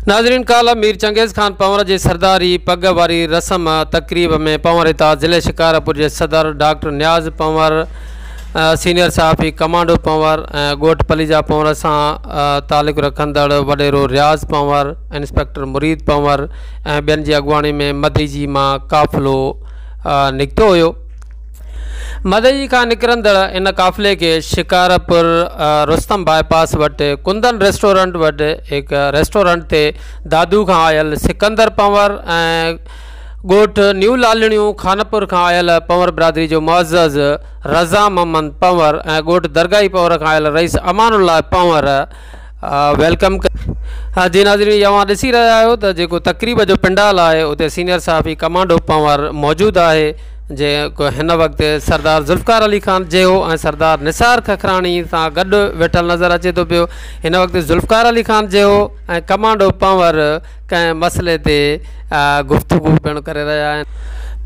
ناظرين ڪالهه مير چنگيز خان پنهور جي سرداري پڳ واري رسم تقريب ۾ پنهور اتحاد ضلعي شڪارپور جي صدر ڊاڪٽر نياز پنهور، سينيئر صحافي ڪمانڊو پنهور ۽ ڳوٺ پليجا پنهور سان تعلق رکندڙ وڏيرو رياض پنهور، انسپيڪٽر مريد پنهور ۽ ٻين جي اڳواڻي ۾ مديجي مان قافلو نڪتو هيو. مدئجي کان نڪرندڙ ان قافلي کي شڪارپور رستم باء پاس وٽ ڪندن ريسٽورنٽ وٽ هڪ ريسٽورنٽ تي دادو کان آيل سڪندر پنور ۽ ڳوٺ نيو لالڻيون خانپور کان آيل پنور برادري جو معزز رضا محمد پنور ۽ ڳوٺ درگاهي پنور کان آيل رئيس امان الله پنور welcome ڪيو. جي ناظرين اوهان ڏسي رهيا آهيو ته جيڪو تقريب جو پنڊال آهي اتي سينيئر صحافي ڪمانڊو پنور موجود آهي. جيڪو هن وقت سردار ذوالفقار علي خان جيهو ۽ سردار نثار ککراڻي سان گڏ ويٺل نظر اچي ٿو پيو. هن وقت ذوالفقار علي خان جيهو ۽ ڪمانڊو پنور ڪنهن مسئلي تي گفتگو پڻ ڪري رهيا آهن.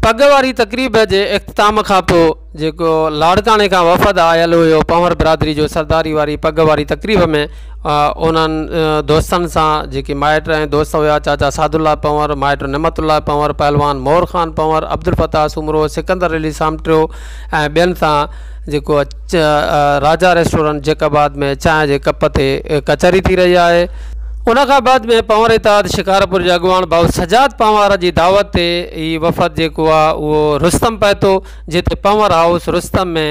پڳ واري تقريب جي اختتام کان پوء جيڪو لاڙڪاڻي کان وفد آيل هيو پنور برادري جو سرداري واري پڳ واري تقريب ۾ انهن دوستن سان جيڪي مائٽ ۽ دوست هيا چاچا سعد الله پنهور، مائٽ نعمت الله پنهور، پهلوان مور خان پنهور، عبدالفتاح سومرو، سڪندر علي سامٽيو ۽ ٻين سان جيڪو راجا ريسٽورنٽ جيڪب آباد ۾ چانهه جي ڪپ تي ڪچهري ٿي رهي آهي. ان کان بعد ۾ پنهور اتحاد شڪارپور جي اڳواڻ ڀائو سجاد پنهوار جي دعوت تي هي وفد جيڪو آهي اهو رستم پهتو جتي پنهور هائوس رستم ۾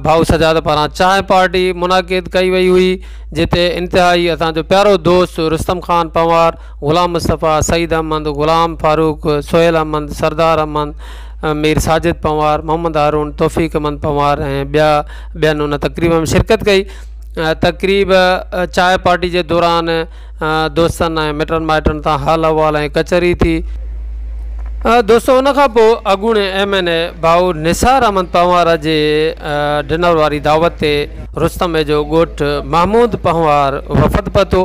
ڀائو سجاد پاران چانهه پارٽي منعقد ڪئي وئي هئي جتي انتهائي اسان جو پيارو دوست رستم خان پنهوار، غلام مصطفيٰ، سعيد احمد، غلام فاروق، سهيل احمد، سردار احمد، مير ساجد پنهوار، محمد هارون، توفيق احمد پنهوار ۽ ٻيا ٻين ان تقريب ۾ شرڪت ڪئي تقريب چانهه پارٽي جي دوران دوستن ۽ مٽن مائٽن سان حال احوال ۽ ڪچهري ٿي. دوستو ان کان پوء اڳوڻي ايم اين اي ڀائو نثار احمد پنهوار جي ڊنر واري دعوت تي رستم جو ڳوٺ محمود پنهوار وفد پهتو.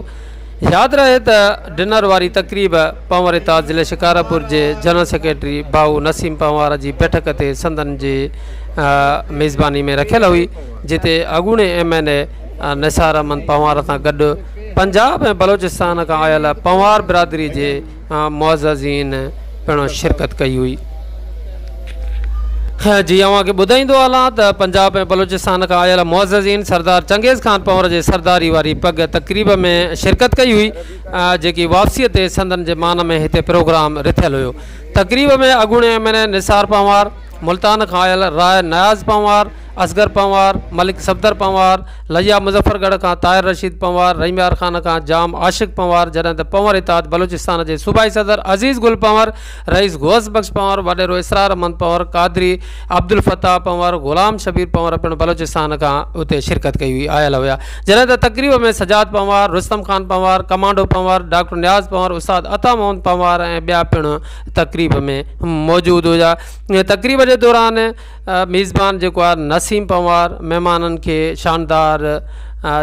ياد رهي ته ڊنر واري تقريب پنهور اتحاد ضلعي شڪارپور جي جنرل سيڪريٽري ڀائو نسيم پنهوار جي بيٺڪ تي سندن جي ميزباني ۾ رکيل هئي جتي اڳوڻي M N A Nisar Ahmed Panhwar سان گڏ پنجاب ۽ بلوچستان کان آيل پنهوار برادري جي معززين پڻ شرڪت ڪئي هئي. جي اوهان کي ٻڌائيندو هلان ته پنجاب ۽ بلوچستان کان آيل معززين سردار چنگيز خان پنهور جي سرداري واري پڳ تقريب ۾ شرڪت ڪئي هئي جيڪي واپسي تي سندن جي مان ۾ هتي پروگرام رٿيل هيو تقريب ۾ اڳوڻي M N A Nisar Panhwar, Multan کان آيل راء نياز پنهوار، اصغر پنهوار، ملڪ صفدر پنهوار، ليا مظفر ڳڙهه کان طاهر رشيد پنهوار، رحيم يار خان کان جام عاشق پنهوار، جڏهن ته پنهور اتحاد بلوچستان جي صوبائي صدر عزيز گل پنهور، رئيس غوث بخش پنهور، وڏيرو اسرار احمد پنهور، قادري عبدالفتاح پنهور، غلام شبير پنهور پڻ بلوچستان کان اتي شرڪت ڪئي هئي آيل هيا، جڏهن ته تقريب ۾ سجاد پنهوار، رستم خان پنهوار، ڪمانڊو پنهور، ڊاڪٽر نياز پنهور، استاد عطا محمد پنهوار ۽ ٻيا پڻ تقريب ۾ موجود هيا. تقريب جي دوران ميزبان جيڪو آهي نسيم پنهوار مهمانن کي شاندار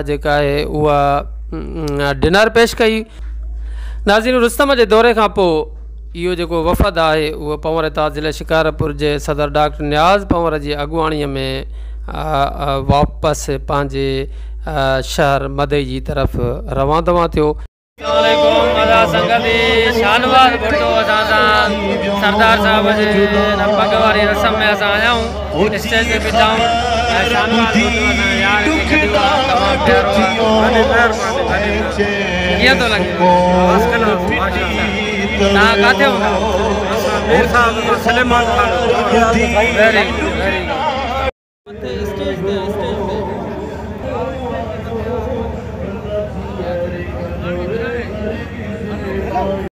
جيڪا آهي اها ڊنر پيش ڪئي. ناظرين رستم جي دوري کان پوء اهو جيڪو وفد آهي اهو پنهور اتحاد ضلعي شڪارپور جي صدر ڊاڪٽر نياز پنهور جي اڳواڻي ۾ واپس پنهنجي شهر مدئي جي طرف روان دوان ٿيو. السلام عليڪم ادا سنگتي شاهنواز ڀٽو اسان سان سردار صاحب جي هن پڳ واري رسم ۾ اسان آيا آهيون اسٽيج تي بيٺا آهيون ۽ شاهنواز ڀٽو اسان جو يار هتي گڏيو آهي تمام پيارو آهي ڪيئن ٿو لڳي توهان ڪاٿي هوندا ويري گڊ ويري گڊ.